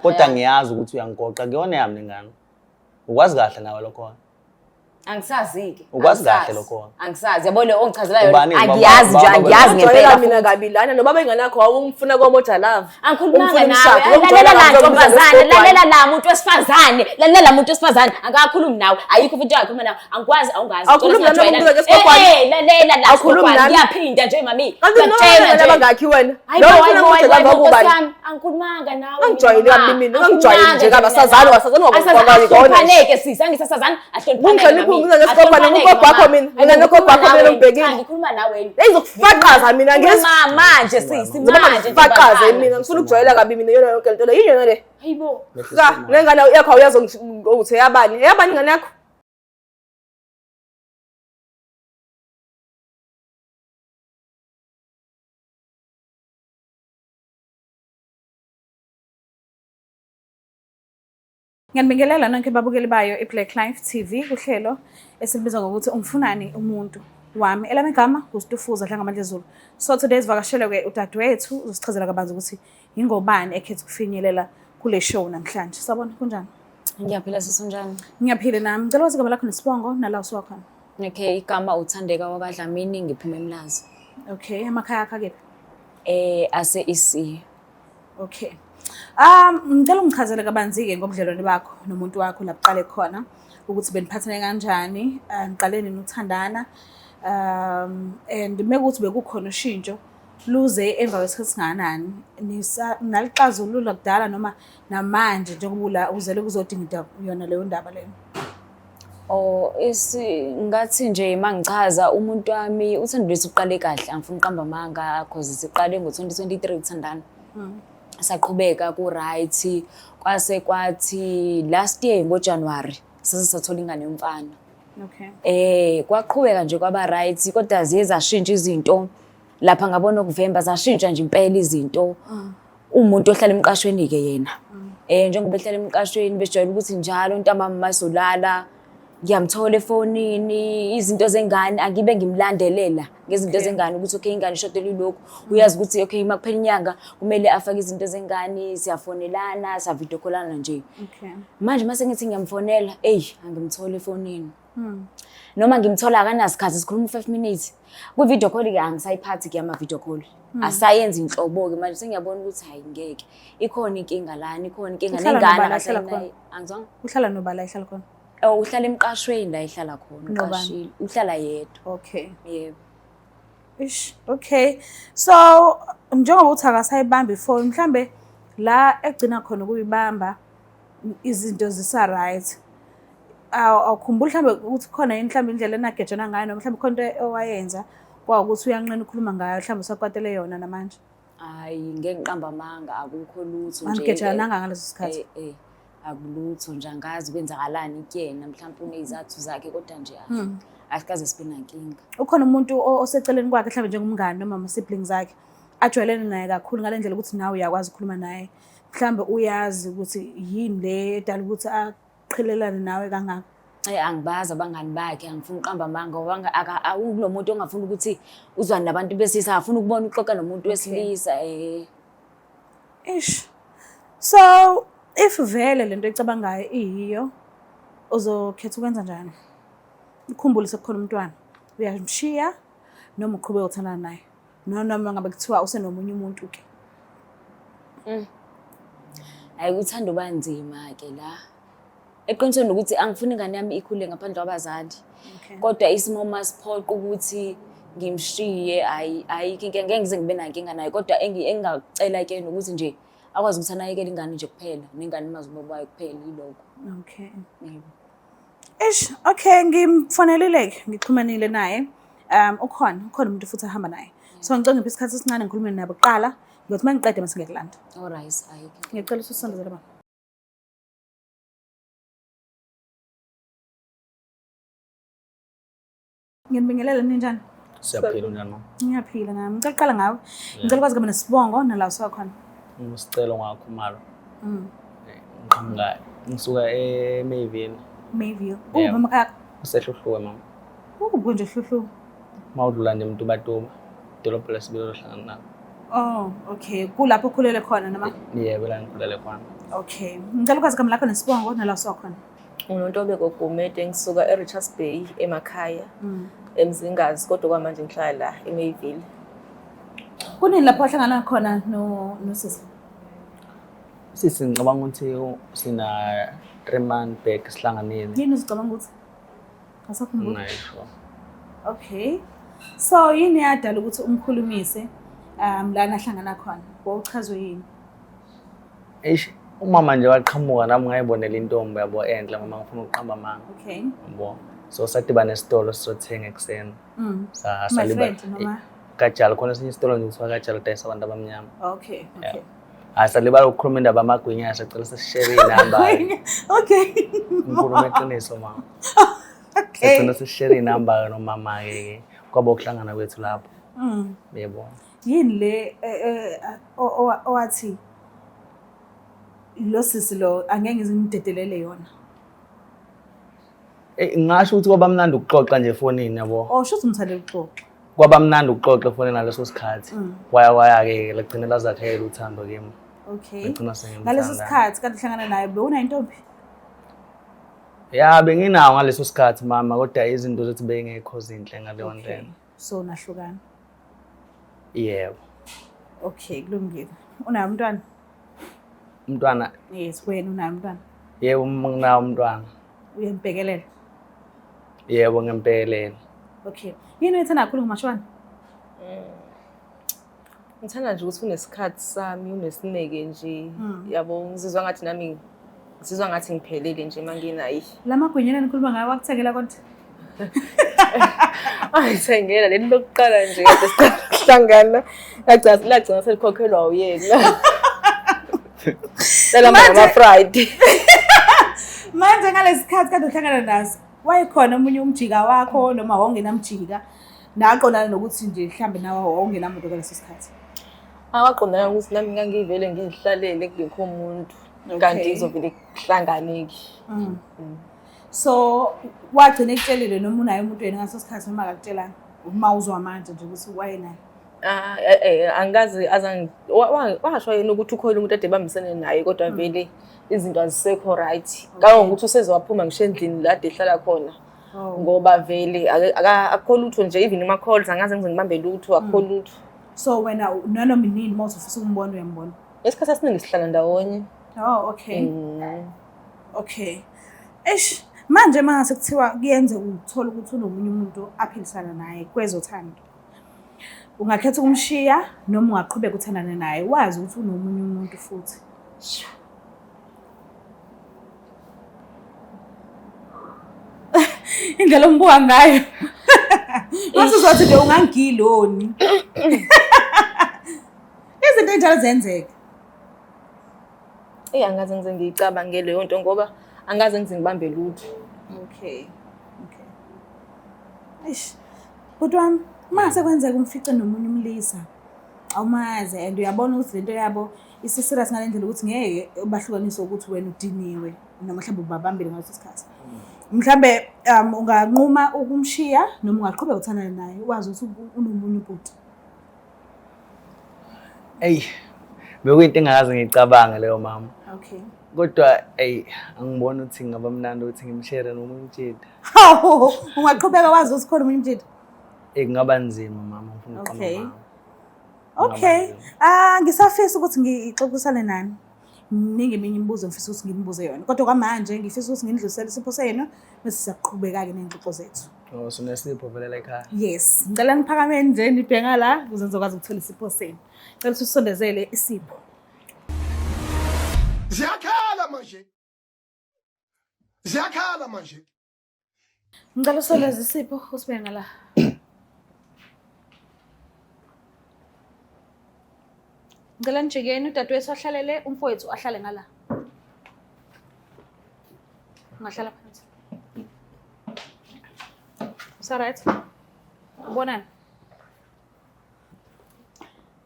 Kodwa ngiyazi ukuthi uyangigoqa kuyona yami lengane. Ukwazi kahle nawe lokho. Angisazi-ke. Ukwazi kahle Angisazi. lokho. Angisazi. Yabo le ongichazela yona. Ubani ubaba- Angiyazi nje, ubaba- angiyazi Ungijwayela ngempela. mina kabi lana nobaba ingane yakho wawumfuna komoja love. Angikhulumanga Umfuna nawe. umshado, ungijwayela Lalela la kabi, ntombazane, ungizwa lalela la muntu wesifazane, lalela la muntu wesifazane. Akakhulumi nawe. Ayikho futhi into angakhuluma nawe. Angikwazi, awungazi. Awukhulumi Ngicela nami, singajwayelani. ungibuza ngesigogwane. Eh, eh, lalela la. Awukhulumi sigogwane. nami. Ngiyaphinda nje mami. Kanti no Ngiyakutshela wena nje. abangakhi wena. Hayi Lo bo, ufuna hayi bo, umoja hayi love bo, wakho Nkosi ubani? yami, angikhulumanga nawe. Ungangijwayeli mina, kabi mama. mina, ungangijwayeli nje kabi, Angikhulumanga asazani, wasazani Asazani, ngokwakwazi kona nje. ahloniphaneke sisi, angisasazani, ahloniphaneke Ungihloniphe mami. ungibiza ngesigogwane, Ahloniphaneke, ngugogo wakho mama. mina. Hayi Mina bo, nogogo wakho ngikhuluma mina nawe. ngibhekile. Cha, ngikhuluma nawe. Hey ngizokufaqaza mina ngizwe. Ngikhuluma manje sisi, Ngizoba manje ngifaqaze ntombazane. mina ngifuna ukujwayela kabi mina yona yonke lento le. Yini yona le? Hayi bo. Cha, lengane yakho awuyazi ukuthi eyabani. Eyabani ingane yakho? Ngiyanibingelela nonke babukeli bayo iBlack Life TV kuhlelo esilibiza ngokuthi umfunani umuntu wami. Elami igama nguStufuza Dlangamandla Zulu. So today sivakashelwe ke udadewethu uzosichazela kabanzi ukuthi yingobani ekhetha ukufinyelela kule show namhlanje. Sawubona kunjani? Ngiyaphila sisi unjani? Ngiyaphila nami. Ngicela wazi igama lakho nesibongo nala usuka khona. Okay, igama uThandeka wakwaDlamini ngiphuma eMlazi. Okay, amakhaya akho akephi? Eh ase EC. Okay. Ngicela ungichazele kabanzi-ke ngobudlelwane bakho nomuntu wakho la buqale khona ukuthi beniphathane kanjani, niqale nini ukuthandana, and mekuwukuthi bekukhona ushintsho luze emva kwesikhathi esingakanani, nalixazulula kudala noma namanje njengoba ula uzele kuzodingida yona leyo ndaba leyo? Oh, isi ngathi nje mangichaza umuntu wami uthando lwethu uqale kahle angifuni uqamba amanga cause siqale ngo-2023 ukuthandana. Saqhubeka ku right kwase kwathi last year ngoJanuary sase sathola ingane yomfana. Okay. Eh kwaqhubeka nje kwaba right kodwa ziye zashintsha izinto lapha ngabona ukuvemba zashintsha nje impela izinto. Umuntu ohlala emqashweni ke yena. Eh njengoba ehlala emqashweni besijwayele ukuthi njalo ntambama masolala ngiyamthola efonini izinto zengane angibe ngimlandelela ngezinto zengane ukuthi okay ingane ishodelwe ilokhu uyazi ukuthi okay uma kuphela inyanga kumele afake izinto zengane siyafonelana siyavideo callana nje. Okay. Manje mase ngithi ngiyamfonela eyi angimtholi efonini. Noma ngimthola akanasikhathi sikhuluma u-5 minutes. Kwi-video call ke angisayiphathi ke ama-video call. Asayenzi inhlobo ke manje sengiyabona ukuthi hayi ngeke. Ikhona inkinga lana, ikhona inkinga Uhlala nengane nobani la ehlala akasayinayo. Angizwanga? Uhlala nobani la ehlala khona? Oh, uhlala emqashweni la ehlala khona, Nobani? uqashile. Uhlala yedwa. Okay. Yebo. Ish, okay. So njengoba uthi akasayibambi ifoni, mhlambe la egcina khona ukuyibamba izinto zisa right. Awukhumbuli mhlambe ukuthi khona yini mhlambe indlela enagejana ngayo noma mhlambe khona into owayenza kwawukuthi uyanqena ukukhuluma ngayo mhlambe usakwatele yona namanje. Hayi ngeke ngiqamba amanga akukho lutho nje. Anigejananga ngaleso sikhathi. Eh, eh, akulutho nje angazi kwenzakalani kuyena mhlawumbe uney'zathu zakhe kodwa nje ah, asikaze sibe nankinga. Ukhona umuntu oseceleni kwakhe mhlambe njengomngani noma ama-siblings akhe ajwayelene naye kakhulu ngale ndlela ukuthi nawe uyakwazi ukukhuluma naye. Mhlambe uyazi ukuthi yini le edala ukuthi aqhelelane nawe kangaka. Eh angibazi abangani bakhe angifuni uqamba amanga ngoba awukulo muntu ongafuni ukuthi uzwane nabantu besilisa afuna ukubona uxoxa nomuntu wesilisa eh. Ish. So if vele lento ecabangayo iyiyo uzokhetha ukwenza njani? Ukhumbule sekukhona umntwana. Uyamshiya noma uqhubeka uthandana naye? Noma ngabe kuthiwa usenomunye umuntu ke. Hayi uthando banzima ke la. Eqinisweni ukuthi angifuni ingane yami ikhule ngaphandle kwabazali. Okay. Kodwa isimo masiphoqa ukuthi ngimshiye ayi ayikho inkinga ngeke ngize ngibe nankinga naye kodwa engingakucela ke nokuthi nje akwazi ukuthi anakekele ingane nje kuphela nengane imazi ubaba wayo kuphela yilokho. Okay. Yebo. Ish, okay, ngimfonelile ke, ngixhumanile naye. Ukhona, ukhona umuntu futhi ahamba naye. So ngicela ngiphe isikhathi esincane ngikhulume nabo kuqala. Ngiyothi uma ngiqede mase ngiyakulanda. Alright, ayikho. Ngiyacela ukuthi usondezele baba. Ngiyanibingelela ninjani? Siyaphila unjani mama? Ngiyaphila nami. Ngicela ukuqala ngawe. Ngicela ukwazi kube nesibongo nala usuka khona. Ngusicelo ngwakhumalo. Ngiqhamuka ngisuka eMayville. Mayville. Yeah. Uphi emakhaya akho? Usehluhluwe mama. Uphi nje Hluhluwe? Mawudlula nje Mtubatuba. Idolobha lesibili ohlangana nalo. Oh, okay. Kulapho ukhulele khona noma? Yebo la ngikhulele khona. Okay. Ngicela ukwazi igama lakho nesibongo nala usuka khona. NginguNtobeko Gumede ngisuka eRichards Bay emakhaya eMzingazi kodwa kwamanje ngihlala la eMayville. Kunini lapho wahlangana khona no nosisi? Sisi ngicabanga ukuthi sina 3 month back sihlanganile. Yini uzicabanga ukuthi? Asakhumbuli. Ngisho. Okay. So yini yadala ukuthi umkhulumise la nahlangana khona? Wawuchazwe yini? Eish, umama nje waqhamuka nami ngayibonela intombi yabo enhle mama ngifuna ukuqamba amanga. Okay. Yabo. So sadibana esitolo sizothenga ekuseni. Sa My saliba friend noma Kajalo khona esinye isitolo nje kuthiwa Kajalo dayisa abantu abamnyama. Okay, okay. Hayi salibala ukukhuluma indaba amagwinya sacela sesishare inamba. Okay. Ngikhuluma iqiniso mama. Okay. Sagcina sesishare inamba nomama ke ke. Kwaba ukuhlangana kwethu lapho. Yebo. Yini le owathi lo sisi lo angeke ngizimdedelele yona? Eh ngingasho ukuthi kwaba mnandi ukuxoxa nje efonini yabo. Oh, shuthi umthandela ukuxoxa. Kwaba mnandi ukuxoxa efonini ngaleso sikhathi. Kwaya kwaya ke lagcina lazakhela uthando kimi. Okay. Ngagcina sengimthanda. Ngaleso sikhathi kade uhlangana naye bewunayo intombi? Ya benginawo ngaleso sikhathi mama kodwa izinto zethu bengekho zinhle ngaleyo ndlela. So nahlukana. Yebo. Okay, kulungile. Unayo umntwana? Umntwana Yes, wena unayo umntwana. yebo nginawo umntwana. Uyambhekelela. Yebo ngempelele. Okay. Yini oyithanda kakhulu ngomashwana? Ngithanda nje ukuthi unesikhathi sami, unesineke nje. Yabo, ngizizwa ngathi nami ngizizwa ngathi ngiphelele nje uma nginaye. La magwinyana enikhuluma ngayo wakuthengela kodwa? Angithengela leli lokuqala nje kade siqala ukuhlangana. Lagcina lagcina selikhokhelwa uyena. Lelamba ngama Friday. Manje ngalesi sikhathi kade uhlangana naso, wayekhona omunye umjika wakho noma wawungenamjika? Naqondana nokuthi nje mhlambe nawe wawungenamuntu ngaleso sikhathi. Awaqondana ukuthi nami ngangivele ngizihlalele kungekho umuntu. Kanti kuzovele kuhlanganeke. So wagcina ekutshelile noma unaye umuntu wena ngaso sikhathi noma akakutshelanga? Uma uzwa manje nje ukuthi wayenaye. Ah, angikaze azange washo yena ukuthi ukhona umuntu ade bambisene naye kodwa vele izinto azisekho right. Kangangokuthi useze waphuma ngisho endlini la ade ehlala khona. Ngoba vele akukho lutho nje even ama calls angaze ngize ngibambe lutho akukho lutho. So wena nanoma inini uma uzofisa ukumbona uyambona? Isikhathi esiningi sihlala ndawonye. Oh, okay. Okay. Eish, manje mangase kuthiwa kuyenzeka uthola ukuthi unomunye umuntu aphilisana naye kwezothando. Ungakhetha ukumshiya noma ungaqhubeka uthandane naye wazi ukuthi unomunye umuntu futhi. Indlela ombuka ngayo. Mase uzothi nje ungangiloni. Izinto enjalo ziyenzeka. Eyi angaze ngize ngiyicabange leyo nto ngoba angaze ngize ngibambe lutho. Okay. Okay. Eish. Bhuti wami, mase kwenzeka umfice nomunye umlisa. Awumazi and uyabona ukuthi lento yabo isi-serious ngale ndlela ukuthi ngeke bahlukanise ukuthi wena udiniwe noma mhlawumbe ubabambile ngaleso sikhathi. Mhlambe unganquma ukumshiya noma ungaqhubeka uthandane naye wazi ukuthi unomunye ubhuti. Eyi, bekuyinto engakaze ngiyicabange leyo mama. Okay. Kodwa eyi angiboni ukuthi ngingaba mnandi ukuthi ngimshere nomunye umjita. Hawu, ungaqhubeka wazi ukuthi khona omunye umjita. Eh kungaba nzima mama ngifuna ukuqamba Okay. amanga. Okay. Ah, ngisafisa ukuthi ngixoxisane nani. Miningi eminye imibuzo ngifisa ukuthi nginibuze yona. Kodwa kwamanje ngifisa ukuthi ngindlulisele isipho senu bese siyaqhubeka-ke ney'ngxoxo zethu. Oh, sinesipho vele la ekhaya. Yes, ngicela niphakameni nje nibheka la ukuze nizokwazi ukuthola isipho senu. Ngicela ukuthi usondezele isipho. Ziyakhala manje. Ziyakhala manje. Ngicela usondeze isipho usibeke ngala. Ngicela nijikeni udadewethu ahlalele umfowethu ahlale ngala. Ungahlala phansi. Usa-right? Ubonani?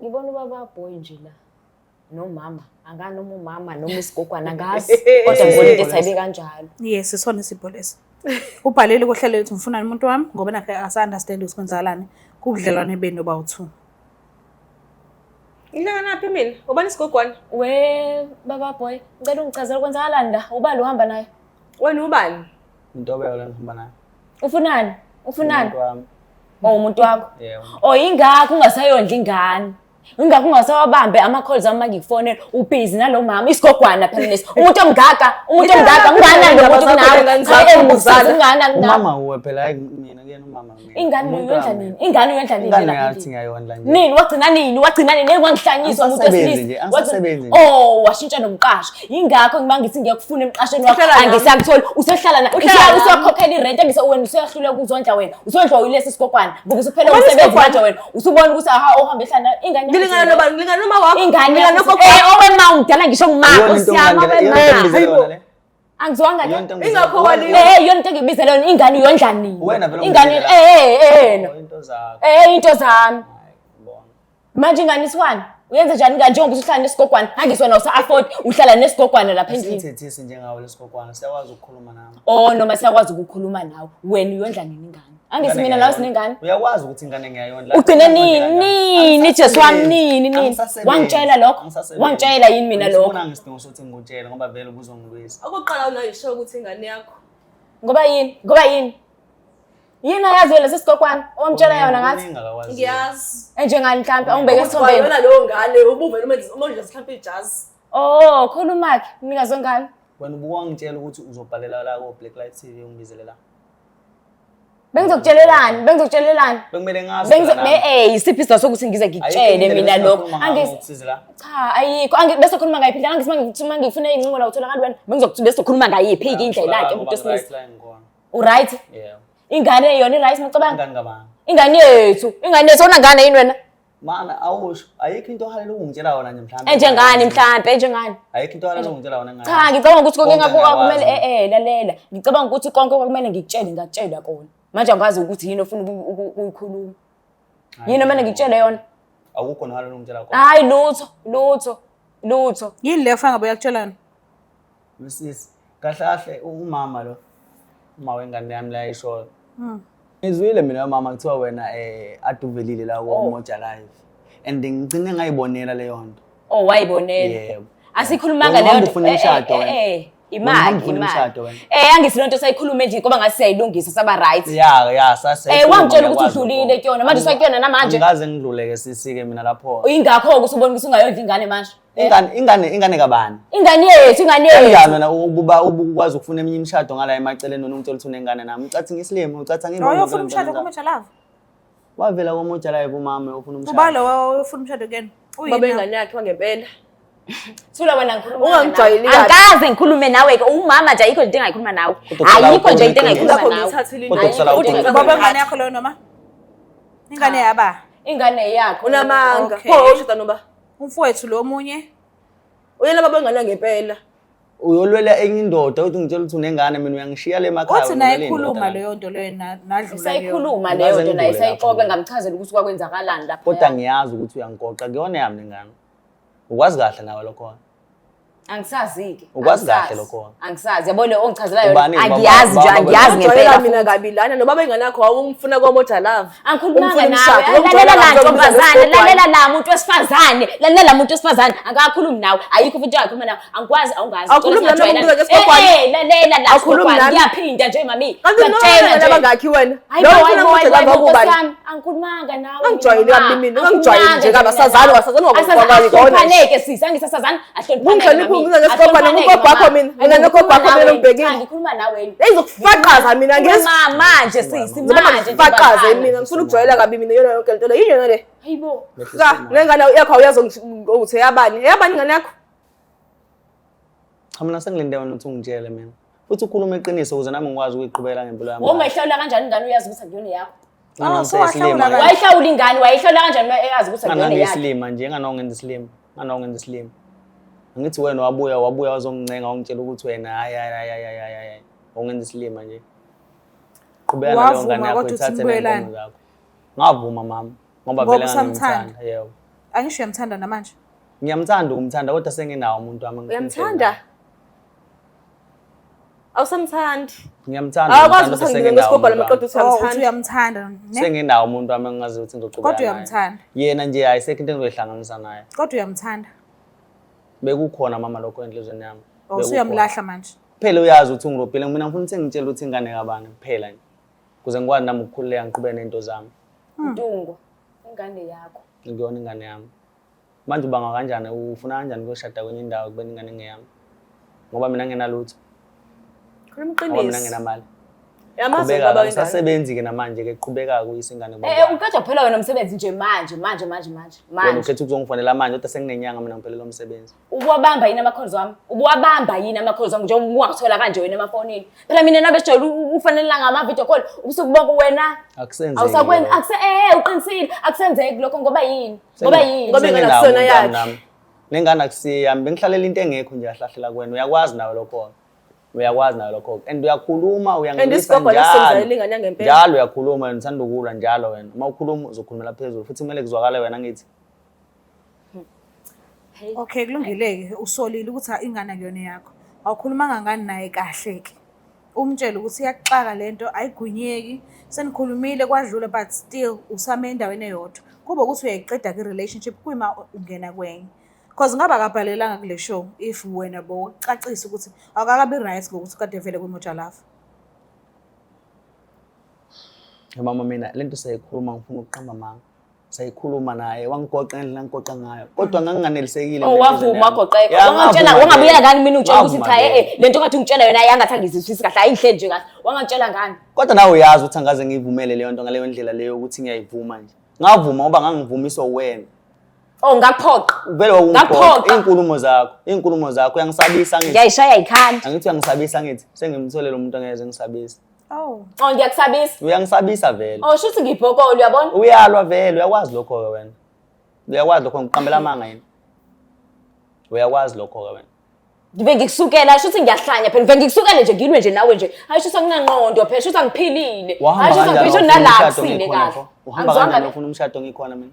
Ngibona ubaba boy nje la nomama, angani noma umama noma isigogwana angazi, kodwa ngibona into ethi ayibe kanjalo. Yes, isona isipho leso. Ubhalele kuhlelo lethu ngifunani umuntu wami ngoba nakhe asa-understand ukuthi kwenzakalani kubudlelwane benu bowu-two. Ngilanganaphi mina? Ubani isigogwana? We baba boy, ngicela ungichazele kwenzakalani la? Ubani uhamba naye? Wena ubani? Intobeko le ngihamba nayo. Ufunani? Ufunani? Umuntu wami. Oh umuntu wakho. Yebo. Oh ingakho ungasayondla ingane. Ingakho ungasawabambe ama-calls ami mangikufonela ubhizi nalo mama isigogwana phela lesi. Umuntu omngaka, umuntu omngaka unganani lo muntu kunawe. Cha engibuzala unganani kunawe. Umama uwe phela hayi mina kuyena umama mina. Ingane Umuntu uyondla wami. nini? Ingane uyondla nini? Ingane lapha ngathi endlini? ngiyayondla nje. Nini wagcina nini? Wagcina nini? Ngeke wangihlanyisa umuntu Angisasebenzi wesilisa. nje, angisasebenzi nje. Oh, washintsha nomqasho. Yingakho ngiba ngithi ngiyakufuna emqashweni wakho. Uhlala nami. Angisakutholi. Usehlala na. Uhlala nami. Usuyakhokhela irent engise wena usuyahluleka ukuzondla wena. Usondlwa yilesi sigogwana. Ngoba usuphele Ubani umsebenzi isigogwana? manje wena. Usubona ukuthi aha ohamba ehlala ingane. Ngilingana nobani? Ngilingana noma wakho? Ingane Ngilingana nogogo Eh wakho? owema umdala ngisho ngima. Iyona into Usiyama engibangela- iyona into wema. engibizele yona le. Angizwanga Iyona ke. into engibizele- Ingakho waliwa. Eh iyona into engibizele yona ingane uyondla nini? Wena vele Ingane ungibizela. eh eh eh. Oh, Into zakho. Eh into zami. Hayi, ngibona. Manje ingane isiwani? Uyenza njani ingane njengoba usuhlala nesigogwana? Angisona usa afford uhlala nesigogwana lapha endlini. Asithethisi njengawe lesigogwana siyakwazi ukukhuluma nawe. Oh noma siyakwazi ukukhuluma nawe. Wena uyondla nini ingane? Angisi mina nawe sinengane. Uyakwazi ukuthi ingane ngiyayondla. Ugcine nini nini Jesu wami nini nini? Angisasebenzi. Wangitshela lokho? Angisasebenzi. Wangitshela yini mina lokho? Angisibonanga isidingo sokuthi ngikutshele ngoba vele ubuzongilwisa. Okokuqala unayisho ukuthi ingane yakho. Ngoba yini? Ngoba yini? Yini ayazi wena sesigogwana? Owamtshela yona ngathi? Kuningi akakwaziyo. Ngiyazi. Enjengani mhlampe awungibeke Ukuthi esithombeni. kwayona leyo ngane ubuvele uma nje mhlawumbe ijazi. Oh, khuluma ke mnikazi wengane. Wena ubuwangitshela ukuthi uzobhalela la ko Black Light TV ungibizele la. Bengizokutshelelani? Bengizokutshelelani? Bekumele ngazi. Bengizo phela nami. eh isiphi isizathu sokuthi ngize Ayikho ngikutshele indlela mina lokho? esingakhuluma ngayo Angis ngokusiza la. Cha, ayikho. Angi bese khuluma ngayiphi indlela? Angisi mangithi mangifuna incingo la utholakala wena. Bengizokuthi bese khuluma ngayiphi indlela ke umuntu Ngoba wesilisa. right la ngikhona. U-right? Yeah. Ingane yona i-right ngicabanga. Ingane kabani? Ingane yethu. Ingane yethu unangane yini wena? Mana awusho ayikho into ohalela ukungitshela yona nje mhlawumbe. Enjengani mhlampe enjengani? Ayikho into ohalela ukungitshela yona ngane. Cha, ngicabanga ukuthi konke Konke ngakho kwakumele ngiyakwazi. eh eh lalela. Ngicabanga ukuthi konke kwakumele ngikutshele ngakutshela kona. Manje angikwazi ukuthi yini ofuna ukuyikhuluma. Yini omele ngikutshele yona? Akukho nohalela ukungitshela kona. Hayi lutho, lutho, lutho. Yini leyo fangabe uyakutshela yona? Msisi, kahle kahle umama lo. Uma wengane yami la ayishoyo. Ngizwile mina mama kuthiwa wena aduvelile la ko Moja Live. And ngigcine ngayibonela leyo nto. Oh wayibonela. Yebo. Asikhulumanga Wena leyo uhamba nto. ufuna imishado wena. Wena uhamba Imali, ufuna imali. imishado wena. Eh angithi lento sayikhuluma endlini ngoba ngathi siyayilungisa saba right. Ya ya sase. Wangitshela ukuthi udlulile kuyona, manje usakuyona namanje. Angikaze ngidluleke sisi ke mina lapho. Ingakho ke usubona ukuthi ungayondla ingane manje. Ingane ingane ingane kabani? Ingane yethu, ingane Kanjani yethu. wena ukuba ukwazi ukufuna eminye imishado ngala emaceleni wena ungitshela ukuthi unengane nami. Ucathi ngisilima, ucathi angiboni. Loyo ofuna umshado kuMoja Love. Wavela koMoja Live umama ofuna umshado. Uba lo ofuna umshado kuyena. Baba Uyini? ingane yakhe wangempela. Thula wena ngikhuluma. Ungangijwayeli kabi. Angikaze ngikhulume nawe ke umama nje ayikho nje into engayikhuluma nawe. Kodwa kusala Ayikho nje into ukhuluma engayikhuluma Ingakho nawe. ngiyithathile Kodwa kusala into. ukhuluma. Ubaba wengane yakho loyo noma? Ingane yaba. Ingane yakho. Unamanga. Okay. Pho ushada noba? Umfowethu lo omunye. Uyena baba wengane ngempela. Uyolwela enye indoda uthi ungitshela ukuthi unengane mina uyangishiya le emakhaya. Uthi wena naye ulwela indoda ikhuluma la. leyo nto leyo nadlula leyo. Sayikhuluma Ngikaze leyo nto naye ngidlule lapho sayixoxe mina. ngamchazela ukuthi kwakwenzakalani lapha. Kodwa ngiyazi ukuthi uyangigoqa kuyona yami lengane. Ukwazi kahle nawe lokho. Angisazi-ke. Ukwazi kahle Angisazi. lokho. Angisazi. Yabo le ongichazela yona. Ubani? Angiyazi nje, Ubaba- angiyazi ngempela. Ungijwayela mina kabi lana nobaba ingane yakho wawumfuna koMoja Love. Angikhulumanga Umfuna nawe. umshado, Lalela la wamjwayela ntombazane, kabi, lalela la muntu wesifazane, lalela la muntu wesifazane. Akakhulumi nawe. Ayikho futhi into angakhuluma nawe. Angikwazi, awungazi. Awukhulumi nami, Singajwayelani. umuntu wesifazane. Eh, eh, lalela la. Awukhulumi sigogwane. nami. Ngiyaphinda nje mami. Kanti Ngiyakutshela noma nje. abangakhi wena. Hayi Lo bo, ufuna hayi bo, uMoja hayi Love bo, wakubani? Nkosi yami, angikhulumanga nawe. Ungangijwayeli mina, kabi ma. mina, ungangijwayeli nje kabi, Angikhulumanga asazani, mina asazani nawe. ngokukwakwazi kona nje. Ahloniphaneke sisi, angisasazani, ahloniphaneke Ungihloniphe mami. ungibiza ngesigogwana, Ahloniphaneke, ngugogo wakho mama. mina. Mina nogogo wakho Ngikhuluma mina nawe. ngibhekile. Cha, ngikhuluma nawe. Ngizokufaqaza mina ngizwe. Ngikhuluma manje sisi, Ngoba manje ngifaqaze ntombazane. mina ngifuna ukujwayela kabi mina yona yonke lento le. Yini yona le? Hayi bo. Cha, lengane yakho awuyazi ukuthi eyabani. Eyabani ingane yakho? Cha mina sengilinde wena ukuthi ungitshele mina. Futhi ukhulume iqiniso ukuze nami ngikwazi ukuyiqhubela ngempilo yami. Wongayihlawula kanjani ingane uyazi ukuthi akuyona yakho? Ngani Oh, so ngiseyisilima wahlawula nje. Wayihlawula ingane, wayihlawula kanjani uma eyazi ukuthi Ngani akuyona yakhe? ngiyisilima nje, ngani ngenza isilima. Ngani ngenza isilima. Angithi wena wabuya wabuya wazongincenga wangitshela ukuthi wena hayi hayi hayi hayi hayi hayi. Ungenza isilima nje. Qhubeka naleyo Wavuma ngane yakho kodwa uthi ithathe nibuyelane. ney'nkomo zakho. Ngavuma mama ngoba Ngoba vele usamthanda. ngangimthanda. Yebo. Angisho uyamthanda namanje. Ngiyamthanda ukumthanda kodwa senginawo umuntu wami. engifuna ukuhlala Uyamthanda? naye. Awusamthandi. Ngiyamthanda. Awakwazi ngiyamthanda, ukuthi angene senginawo ngesigobha umuntu lamaqeda wami. uthi Oh, uthi uyamthanda. uyamthanda ne? Senginawo umuntu wami engingazi ukuthi ngizoqhubeka Kodwa naye. uyamthanda. Yena nje ayisekho into engizoyihlanganisa naye. Kodwa uyamthanda. Bekukhona mama lokho enhlizweni yami. Oh, Bekukhona. usuyamlahla manje. Phela uyazi ukuthi ungirobhile mina ngifuna ukuthi ngitshele ukuthi ingane kabani kuphela nje. Kuze ngikwazi nami ukukhululeka ngiqhubeke nento zami. Ntungo, ingane yakho. Ngiyona ingane yami. Manje ubanga kanjani ufuna kanjani ukuyoshada kwenye indawo kubeni ingane ingeyami? Ngoba mina ngingenalutho. Khuluma Ngoba mina iqiniso. ngingenamali. Yamazi Qhubeka ubaba wengane. usasebenzi-ke namanje-ke qhubeka kuyisa ingane kubaba. Eh, uqeda kuphela wena umsebenzi nje manje manje manje manje Wena manje. ukhetha ukuzongifonela manje kodwa senginenyanga mina ngiphelelwa umsebenzi. Ubuwabamba yini ama-calls wami? Ubuwabamba yini ama-calls wami njengoba ungakuthola kanje wena emafonini? Phela mina nabe sijwayele ufonelana ngama-video call ubusuku bonke wena. Akusenzeki Awusakwenzi lokho. akuse uqinisile akusenzeki lokho ngoba yini? Ngoba yini? Ngoba ingane Senginawo akusiyona umuntu wami yakhe. nami. Nengane akusiyo yami. Bengihlalela into engekho nje yahlahlela kuwena. Uyakwazi nawe lokho. Uyakwazi nawe lokho. And uyakhuluma And uyangilwisa isigogo leso njalo. somzaleli ingane yangempela. Njalo uyakhuluma wena uthanda ukulwa njalo wena. Uma ukhuluma uzokhulumela phezulu futhi kumele kuzwakale wena ngithi. Okay, kulungile-ke usolile ukuthi ha, ingane akuyona yakho. Awukhulumanga ngani naye kahle-ke. Umtshele ukuthi iyakuxaka lento ayigwinyeki. Senikhulumile kwadlula but still usame endaweni eyodwa. Kube ukuthi uyayiqeda-ke i-relationship kuyima ungena kwenye. Cause ngabe akabhalelanga kule show if wena bowucacisa ukuthi awukakabi right ngokuthi kade vele kwiMoja Love. Mama mina lento sayikhuluma ngifuna ukuqamba amanga. Sayikhuluma naye wangigoqa ngendlela angigoqa ngayo. Kodwa nganginganelisekile. Oh mina wavuma enhliziyweni yami. wagoqeka. Ya, Wangangitshela ngavuma wangabuyela vele. ngani mina utshela ukuthi Ngavuma cha vele. le nto kade ungitshela yona ayangathi angizwisisi kahle ayingihleli nje kahle. Wangangitshela ngani? Kodwa nawe uyazi ukuthi angaze ngiyivumele leyo nto ngaleyo ndlela leyo ukuthi ngiyayivuma nje. Ngavuma ngoba ngangivumiswa uwena. Oh ngakuphoqa. Vele wawungiphoqa. Ngakuphoqa. Iy'nkulumo zakho, iy'nkulumo zakho uyangisabisa ngithi. Ngiyayishaya ikhanda. Angithi uyangisabisa ngithi sengimtholele umuntu angeze ngisabisa. Oh. Oh ngiyakusabisa. Uyangisabisa vele. Oh shuthi ngibhokolo uyabona? Uyalwa vele, uyakwazi lokho-ke wena. Uyakwazi lokho ngiqambela amanga yini? Uyakwazi lokho-ke wena. Ngibe ngikusukela shuthi ngiyahlanya phela ngibe ngikusukele nje ngilwe nje nawe nje. Hayi shuthi anginangqondo phela shuthi angiphilile. Wahamba Hayi shuthi kanjani angiphilile wafuna nala umshado kusile ngikhona kahle. pho? Uhamba Angizwanga kanjani ufuna umshado ngikhona mina?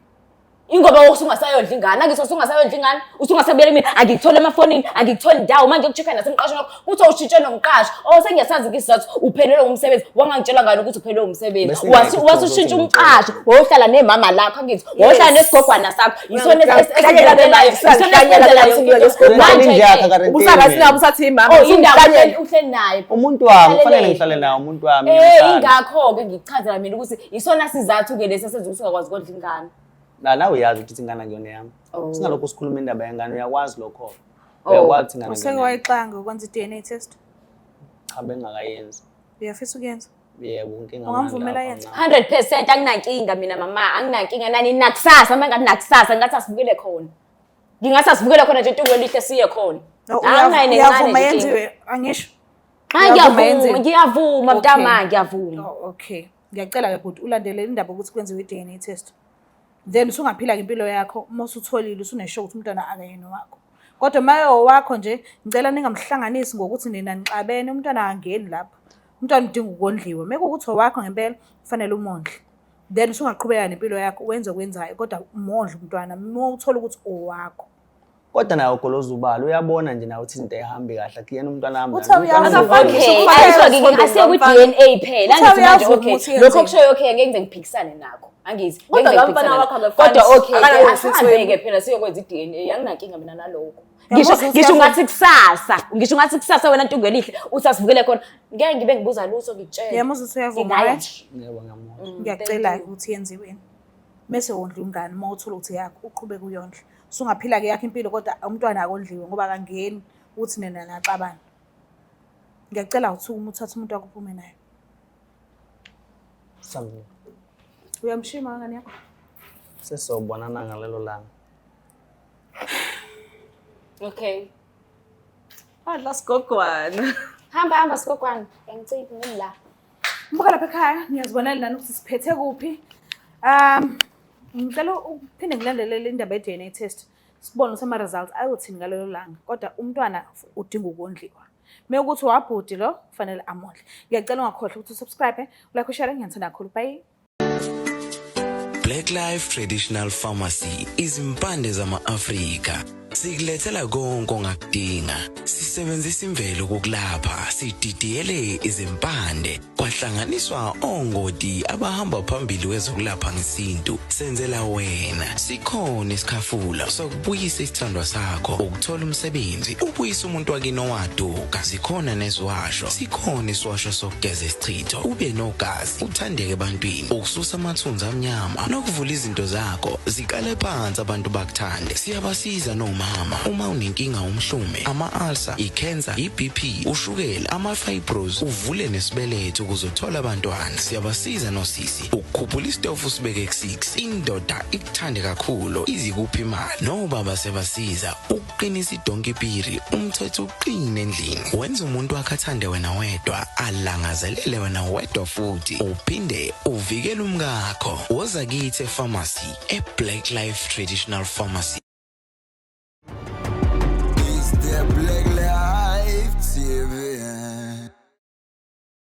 Ingoba usungasayondla ingane, angithi usungasayondla ingane, usungasabuyela mina, angikutholi emafonini, angikutholi ndawo, manje ngikucheck-a nasemqashweni wakho, kuthiwa ushintshe nomqasho. Oh sengiyasazi ke isizathu, uphelelwe umsebenzi, wangangitshela ngani ukuthi uphelelwe umsebenzi. Bese ngeke Wasushintsha isizathu umqasho, wayohlala nemama lakho angithi, wayohlala nesigogwana sakho. Yisona Uyangihlanyela esenzelayo, yisona esenzelayo yonke into. Manje Manje yakhe ke, akarenteli Ubusakazi mina. nabo usathi imama. oh indawo usuhlanyela. uhleli naye. Umuntu wami kufanele Uhlaleleni? ngihlale naye umuntu wami. Eh ngiyamthanda. ingakho-ke ngikuchazela mina ukuthi isona sizathu-ke lesi esenza ukuthi ungakwazi ukondla ingane. La nawe uyazi ukuthi ingane akuyona yami. Oh. Singalokhu sikhuluma indaba yengane uyakwazi lokho. Oh. Uyakwazi ukuthi ingane Useke akuyona yami. wayixanga ukwenza i-DNA test? Cha bengakayenzi. Uyafisa ukuyenza? Yebo inkinga Ungamvumela manje yenze? lapha kancane. 100% anginankinga mina mama, anginankinga nani nakusasa uma ngathi nakusasa ngathi asivukele khona. Ngingathi asivukele khona nje intungo elihle siye khona. No, Anginayo nencane uyavuma nje inkinga. yenziwe angisho. Hayi Uyavuma ngiyavuma, yenziwe? ngiyavuma Okay. mntama, ngiyavuma. Oh, okay. Ngiyacela ke bhuti ulandele indaba ukuthi kwenziwe i-DNA test. Then usungaphila ke impilo yakho uma usutholile usunesho ukuthi umntwana akayena wakho. Kodwa uma ewowakho nje ngicela ningamhlanganisi ngokuthi nina nixabene umntwana akangeni lapho. Umntwana udinga ukondliwa. Uma kuwukuthi owakho ngempela kufanele umondle. Then usungaqhubeka nempilo yakho wenze okwenzayo kodwa umondle umntwana uma uthola ukuthi owakho. Kodwa naye ugoloza ubala uyabona nje nawe ukuthi izinto ayihambi kahle akuyena umntwana wami. Uthe Umntwana wami- uyavuma. Okay, Ngisho ayisho ukufakela ke asiye kwi-DNA phela. Uthe Angithi manje uyavuma okay. ukuthi yenziwe. Lokho okushoyo okay ngeke ngize ngiphikisane nakho. Angithi. Kodwa ngeke ngize lo mfana ngiphikisane wakho nakho. akafani. Kodwa okay, Akanayo asihambe-ke phela siyokwenza i-DNA. Anginankinga mina nalokho. Uyamuzwa Ngisho ukuthi ngisho uyavuma? ungathi kusasa, ngisho ungathi kusasa wena Ntungu elihle uthi asivukele khona. Ngeke ngibe ngibuza lutho ngikutshele. Uyamuzwa ukuthi uyavuma, Ngingaya right? nje. Yebo ngiyamuzwa. Ngiyacela ke ukuthi yenziweni. Mese wondla ingane uma uthola ukuthi yakho uqhubeke uyondle. Usungaphila ke yakho impilo kodwa umntwana akondliwe ngoba akangeni ukuthi nina naxabana. Ngiyacela uthukume uthathe umuntu wakho uphume naye. Sambuka. Uyamshima ngane yakho? Sesobonana ngalelo langa. Okay. Adla sigogwana. Hamba hamba sigogwana. Ngiyangicipha ngimla. Mbuka lapha ekhaya ngiyazibonela nani ukuthi siphethe kuphi. Ngicela ukuphinde ngilandelele indaba ye-DNA test. Sibone ukuthi ama-results ayothini ngalelo langa. Kodwa umntwana udinga ukondliwa. Mekuthi wabhuti lo kufanele amondle. Ngiyacela ungakhohlwa ukuthi usubscribe, ulike, ushare, ngiyanithanda kakhulu. Bye. Black Life Traditional Pharmacy izimpande zama-Afrika. Sikulethela konke ongakudinga. Sisebenzisa imvelo ukukulapha, sididiyele izimpande, kwahlanganiswa ongoti abahamba phambili kwezokulapha ngesintu. Senzela wena. Sikhona isikhafula sokubuyisa isithandwa sakho, ukuthola umsebenzi, ubuyise umuntu wakini owaduka. Zikhona neziwasho, sikhona isiwasho sokugeza isichitho, ube nogazi, uthandeke ebantwini, ukususa amathunzi amnyama nokuvula izinto zakho ziqale phansi abantu bakuthande. Siyabasiza nomama uma unenkinga umhlume, ama-ulcer, i-cancer, i-BP, ushukela, ama-fibros, uvule nesibeletho ukuze uthole abantwana. Siyabasiza nosisi ukukhuphula isitofu usibeke ku-6, indoda ikuthande kakhulu izikuphi imali. Nobaba siyabasiza ukuqinisa idonkipiri, umthetho uqine endlini, wenza umuntu wakhe athande wena wedwa, alangazelele wena wedwa, futhi uphinde uvikele umkakho. Woza kithi efamasi, e-Black Life Traditional Pharmacy.